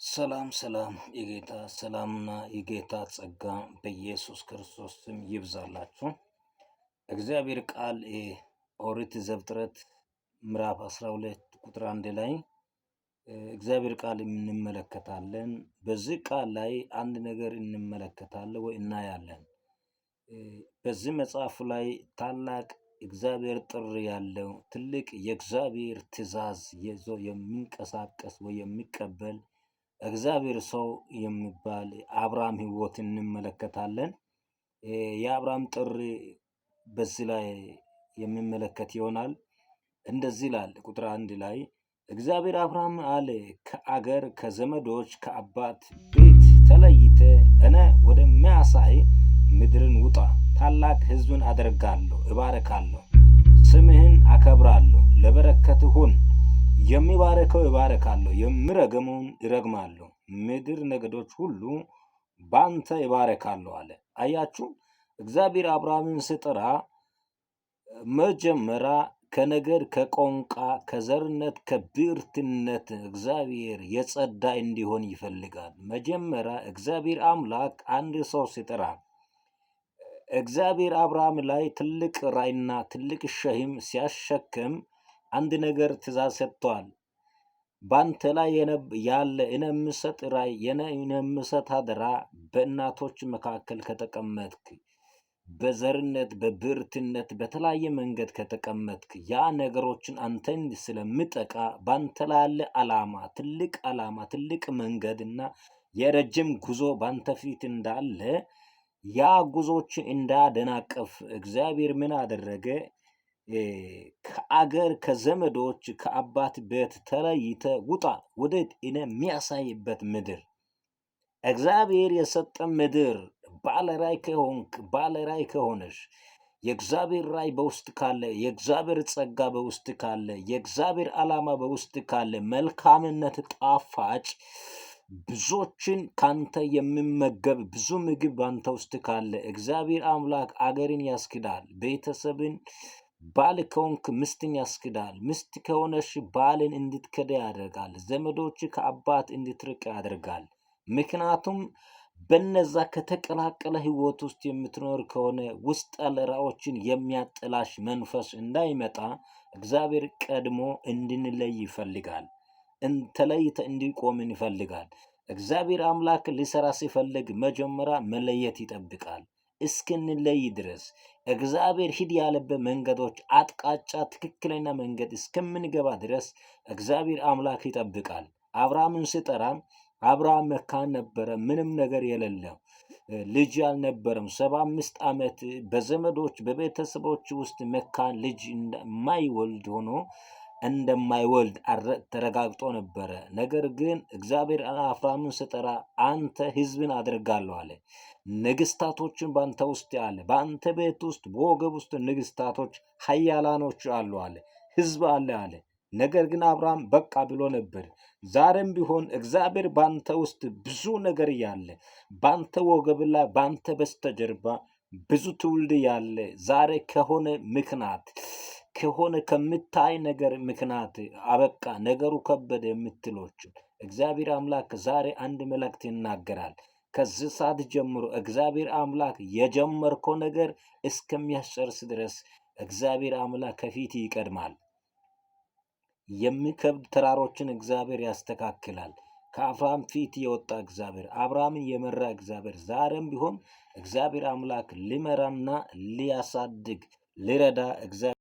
ሰላም ሰላም፣ የጌታ ሰላምና የጌታ ጸጋ በኢየሱስ ክርስቶስ ስም ይብዛላችሁ። እግዚአብሔር ቃል ኦሪት ዘፍጥረት ምዕራፍ 12 ቁጥር 1 ላይ እግዚአብሔር ቃል እንመለከታለን። በዚህ ቃል ላይ አንድ ነገር እንመለከታለን ወይ እናያለን። በዚህ መጽሐፍ ላይ ታላቅ እግዚአብሔር ጥሪ ያለው ትልቅ የእግዚአብሔር ትእዛዝ ይዞ የሚንቀሳቀስ ወይ የሚቀበል እግዚአብሔር ሰው የሚባል አብርሃም ህይወት እንመለከታለን። የአብርሃም ጥሪ በዚህ ላይ የሚመለከት ይሆናል። እንደዚህ ይላል ቁጥር 1 ላይ እግዚአብሔር አብርሃም አለ፣ ከአገር ከዘመዶች ከአባት ቤት ተለይተ እኔ ወደሚያሳይ ምድርን ውጣ፣ ታላቅ ሕዝብን አደርጋለሁ፣ እባረካለሁ፣ ስምህን አከብራለሁ፣ ለበረከት ሁን። የሚባረከው እባረካለሁ፣ የሚረግመውን እረግማለሁ፣ ምድር ነገዶች ሁሉ ባንተ ይባረካለሁ አለ። አያችሁ፣ እግዚአብሔር አብርሃምን ስጠራ መጀመሪያ ከነገድ ከቋንቋ ከዘርነት ከብርትነት እግዚአብሔር የጸዳ እንዲሆን ይፈልጋል። መጀመሪያ እግዚአብሔር አምላክ አንድ ሰው ሲጠራ እግዚአብሔር አብርሃም ላይ ትልቅ ራእይና ትልቅ ሸህም ሲያሸክም አንድ ነገር ትእዛዝ ሰጥቷል። ባንተ ላይ ያለ እኔ የምሰጥ ራእይ እኔ የምሰጥ አደራ በእናቶች መካከል ከተቀመጥክ በዘርነት በብርትነት በተለያየ መንገድ ከተቀመጥክ ያ ነገሮችን አንተን ስለምጠቃ ባንተ ላይ ያለ ዓላማ ትልቅ ዓላማ ትልቅ መንገድና የረጅም ጉዞ ባንተ ፊት እንዳለ ያ ጉዞችን እንዳደናቀፍ እግዚአብሔር ምን አደረገ? ከአገር ከዘመዶች ከአባት ቤት ተለይተ ውጣ፣ ወዴት? እኔ የሚያሳይበት ምድር እግዚአብሔር የሰጠ ምድር። ባለራዕይ ከሆንክ፣ ባለራዕይ ከሆነሽ፣ የእግዚአብሔር ራዕይ በውስጥ ካለ፣ የእግዚአብሔር ጸጋ በውስጥ ካለ፣ የእግዚአብሔር ዓላማ በውስጥ ካለ፣ መልካምነት ጣፋጭ ብዙዎችን ካንተ የሚመገብ ብዙ ምግብ ባንተ ውስጥ ካለ እግዚአብሔር አምላክ አገርን ያስክዳል። ቤተሰብን ባል ከሆንክ ምስትን ያስክዳል። ምስት ከሆነሽ ባልን እንድትከዳ ያደርጋል። ዘመዶች ከአባት እንድትርቅ ያደርጋል። ምክንያቱም በነዛ ከተቀላቀለ ህይወት ውስጥ የምትኖር ከሆነ ውስጥ ያለ ራእዮችን የሚያጠላሽ መንፈስ እንዳይመጣ እግዚአብሔር ቀድሞ እንድንለይ ይፈልጋል። ተለይተ እንዲቆምን ይፈልጋል። እግዚአብሔር አምላክ ሊሰራ ሲፈልግ መጀመሪያ መለየት ይጠብቃል። እስክንለይ ድረስ እግዚአብሔር ሂድ ያለበት መንገዶች አቅጣጫ፣ ትክክለኛ መንገድ እስከምንገባ ድረስ እግዚአብሔር አምላክ ይጠብቃል። አብርሃምን ሲጠራ አብርሃም መካን ነበረ፣ ምንም ነገር የሌለው ልጅ አልነበረም። 75 ዓመት በዘመዶች በቤተሰቦች ውስጥ መካን ልጅ እንደማይወልድ ሆኖ እንደማይወልድ ተረጋግጦ ነበረ። ነገር ግን እግዚአብሔር አብርሃምን ስጠራ አንተ ሕዝብን አድርጋለሁ አለ። ነገስታቶችን በአንተ ውስጥ አለ። በአንተ ቤት ውስጥ በወገብ ውስጥ ነገስታቶች ኃያላኖች አሉ አለ። ሕዝብ አለ አለ። ነገር ግን አብርሃም በቃ ብሎ ነበር። ዛሬም ቢሆን እግዚአብሔር በአንተ ውስጥ ብዙ ነገር ያለ፣ በአንተ ወገብ ላይ በአንተ በስተጀርባ ብዙ ትውልድ ያለ፣ ዛሬ ከሆነ ምክንያት ከሆነ ከምታይ ነገር ምክንያት አበቃ ነገሩ ከበደ የምትሎች እግዚአብሔር አምላክ ዛሬ አንድ መልእክት ይናገራል። ከዚህ ሰዓት ጀምሮ እግዚአብሔር አምላክ የጀመርከው ነገር እስከሚያስጨርስ ድረስ እግዚአብሔር አምላክ ከፊት ይቀድማል። የሚከብድ ተራሮችን እግዚአብሔር ያስተካክላል። ከአብርሃም ፊት የወጣ እግዚአብሔር፣ አብርሃምን የመራ እግዚአብሔር ዛሬም ቢሆን እግዚአብሔር አምላክ ሊመራና ሊያሳድግ ሊረዳ እግዚአብሔር